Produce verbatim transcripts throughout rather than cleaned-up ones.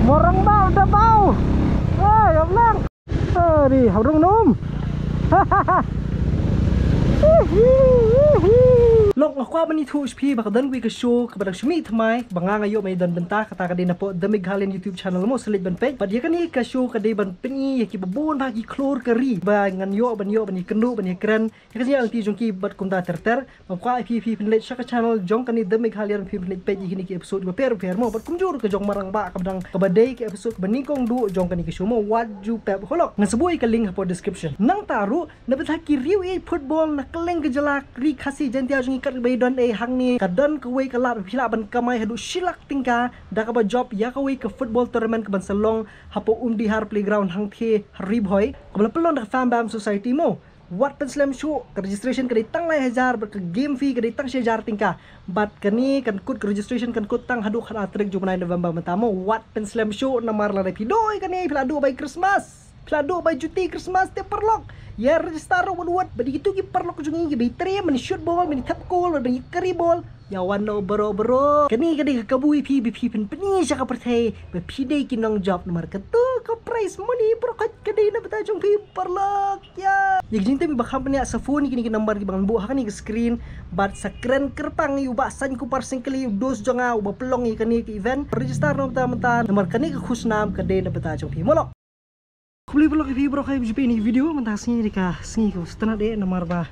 Marang ba da bau. Ai, ablang. Ari, harung nom. Lok, nga kwah ban ïathuh sha phi ba ka don kawei ka show kaba dang shu mih thymmai, ba nga nga ïoh ban ïadon bynta, kata ka dei na pdeng The Meghalayan YouTube channel mo, sa leit ban peit. Bad ïa kane ka show ka dei ban pyni ïa kiba bun bha ki khlur ka ri ba ngan ïoh ban ïoh ban ïakynduh ban ïakren ïa ka jingïaid lynti jong ki bad kumta ter ter. Nga kwah ïa phi, phi phin leit sha ka channel jong kane The Meghalayan, phi phin leit peit ïa kine ki episode bapher bapher mo. Bad kumjuh ka jong Marang Bah kaba dang, kaba dei ka episode kaba nyngkong duh jong kane ka show mo, wat ju pep halor. Ngan sa buh ïa ka link hapoh description. Nangta ruh, na bynta ki riew ïeit football na kylleng ka jylla ri Khasi Jaiñtia jong ngi, katba ïa don ei hangne, ka don kawei ka lad ba phi lah ban kamai haduh shi lak tyngka da kaba jop ïa kawei ka football tournament kaban sa long hapoh Umdihar Playground hangthie ha Ri Bhoi, kaba la pynlong da ka Fam Bam Society mo. Wat pynslem shuh, ka registration ka dei tang lai hajar bad ka game fee ka dei tang shi hajar tyngka. Bad kane kan kut, ka registration kan kut tang haduh khatar tarik jong u bnai November mynta mo. Wat pynslem shuh namar lada phi duh ïa kane phi la duh bai Christmas, phi la duh bai juti Christmas te paralok. Ïa register ruh wat wat. Bad ïa kito ki paralok jong ngi kiba ïa trei, ban ïa shoot ball, ban ïa thep goal, ban ïa carry ball, ïa wan noh baroh baroh. Kane ka dei ka kabu ïa phi ba phi phin pyni sha ka pyrthei ba phi dei ki nongjop namar kato ka prize money baroh khoit ka dei na bynta jong phi paralok. Ïa, ïa ka jingtip ba kham pynïaid, sa phone ïa kine ki number kiba ngan buh ha kane ka screen bad sa kren kyrpang ïa u Bah Saiñkupar Syngkli, u dos jong nga uba pynlong ïa kane ka event. Register na bynta mynta namar kane ka khusnam ka dei na bynta jong phi mo lok. Khublei paralok ïa phi baroh khoit ba phi peit ïa kane ka video. Mynta ka sngi dei ka sngi kaba sngewtynnat eh namar ba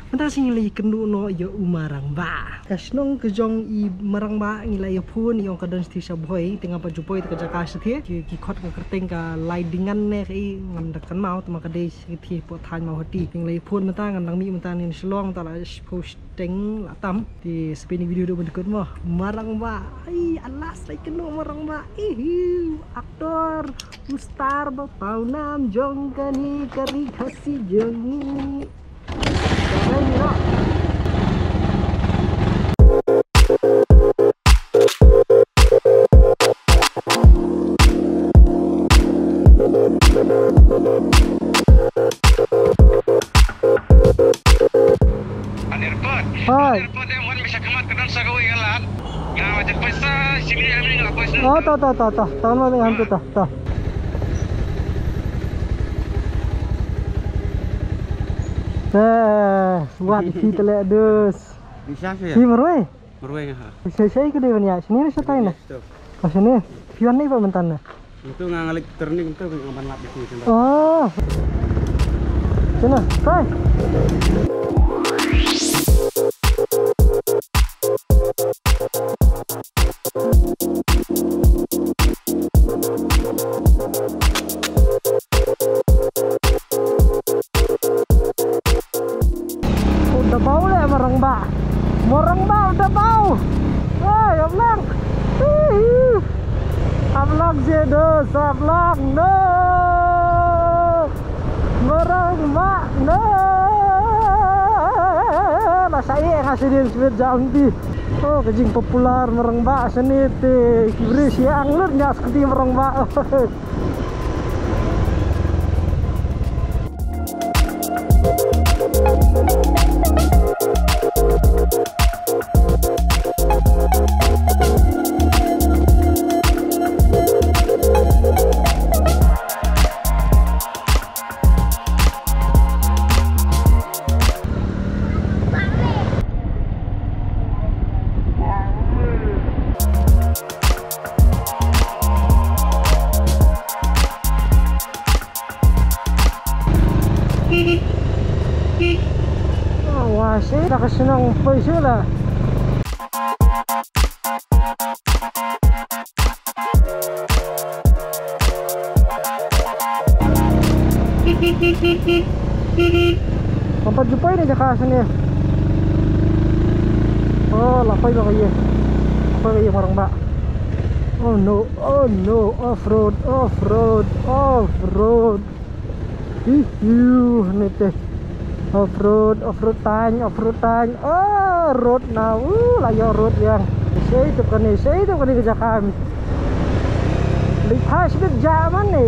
mynta ka sngi la ïakynduh noh ïa u Marang Bah. Ka shnong ka jong i Marang Bah ngi la ïa phone, i ong ka don shathie sha Bhoi, te ngam pat ju poi te ka jaka shathie. Ki, ki khot ka kyrteng ka Laidingan ne kaei, ngam da kynmaw, te ma ka dei shathie hapoh thaiñ Mawhati. Te ngi la ïa phone mynta, ngan dang mih mynta ne na Shillong, te la shiphew shiteng la tam. Te sa peit ïa kane ka video haduh ban da kut mo. Marang Bah. Ai, alas, la ïakynduh Marang Bah. Ihiu, aktor, u star ba paw nam jong kane ka ri Khasi jong ngi. Hai. Oh, to, to, to, to. Tahan ma dengan tu, to, to. Eh, wat ïa phi te leh dus. Bisa sih ya? Phi marwei? Marwei nga ha. Shai shai ka dei ban ïaid shane ne shatai ne? Shane. Oh, shane. Phi wan ne ba mynta ne? Itu nga ngalih turning tu nga ban lap itu. Oh. Shane. Shai. U da bau leh Marang Bah. Marang Bah u da bau. Oi, ablang. Hihi. Ablang sha dos, ablang. No. Marang Bah, no. La sa ïeh nga sha dien sbit jam ti. Oh, ka jingpopular Marang Bah shane te. Ki briew shi ang lut ïa scooty Marang Bah. Awa, shi da ka shnong poi shi la. Ngam pat ju poi ne jaka shane. Oh, la poi ba ka ïa. Poi ba ka ïa Marang Bah. Oh no, oh no, off road, off road, off road. Hihiu, ne te. Off road, off road tang, off road tang. Oh, road na, uh, la ïoh road ïa nga. Shei tup kane, shei tup kane ka jaka. Dei pha shibit ja man ne.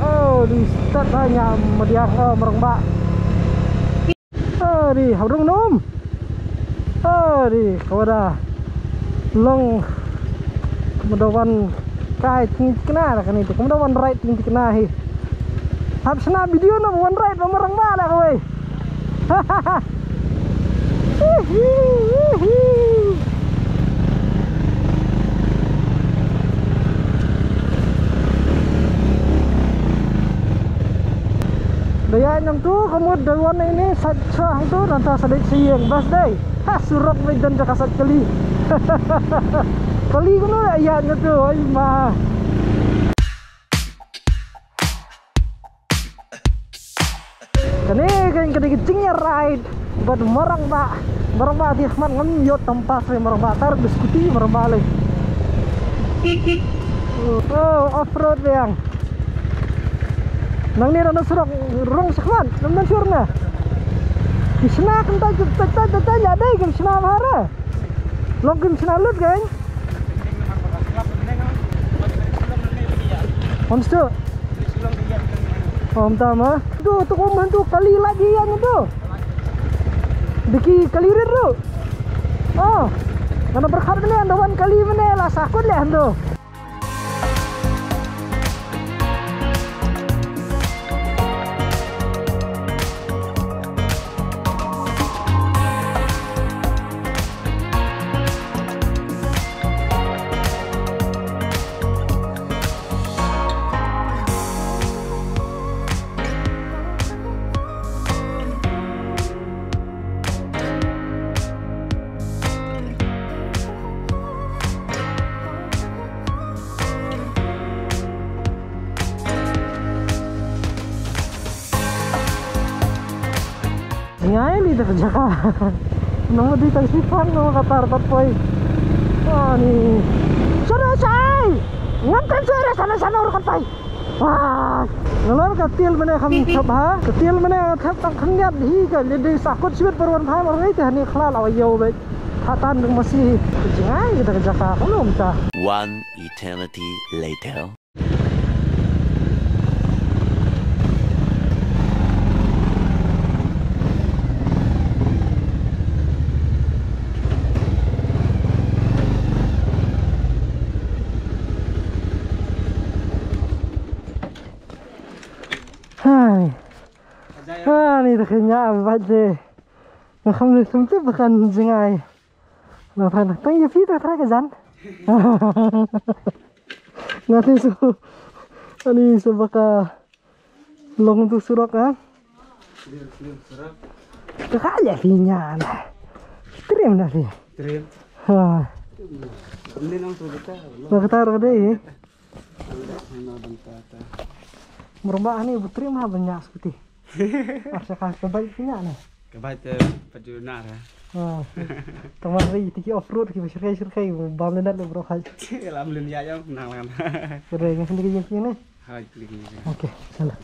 Oh, dei start ha ïa madiang, oh, Marang Bah. Ari, ha rung nom. Ari, kawada. Long. Madawan. Kai, ting tikna da kane te. Kumno wan ride ting tikna hi. Hap shna video na wan ride ba marang ba da kawei. Da ïa nang tu kamut da wan ini sat sa hang tu nanta sadik siang bas dai. Ha surok mai dan jaka sat kali. Kali kumno ïa nang tu ai ma. Kane kan kane ka jingïarap bad marang ba, marang ba di khmat ngam ïoh tam pass re marang ba tar da scooty marang ba le. Oh, off road yang. Nangne na surok rong sa khmat, nam nan sur na. Ki shna kan ta ta ta ta ta ïa dai kan shna bha re. Long kan shna lut kan. Om stu. Om tama. Tu tu kum hantu kali lagi yang tu. Diki kali rit tu. Oh. Kana berkhat mene anda wan kali mene la sakut le hantu. Ngai li da jaka. Nang di tang sipang no katar pat poi. Ani. Sura sai. Ngam kan sura sana sana ur kan pai. Wah. Ngalor ka til mene kham thap ha. Ka til mene thap tang kham niat hi ka li di sakut sibit perwan phai mar ngai te hani khlal awa yau bai. Hatan deng masi. Ngai li da jaka kham ta. One eternity later. Hai. Ani da kanya abat je. Nga kham ni sum tu bakan jingai. Nga phan tang ya phi ta tra ka jan. Nga ti su. Ani su baka long tu surok ha. Ka ka ya phi nya na. Trim na phi. Trim. Ha. Ni nang tu kita. Ba ka tar ka dei. Murba ani bu trim ha banya seperti. Asa ka ka bai phi nya na. Ka bai te paju na ra. Ha. Tama ri tiki off road ki shirkai shirkai bam lenat le bro hai. Lam len ya yang nang lan. Kare ngi sendiri yang ni. Hai klik ni. Okey, sana.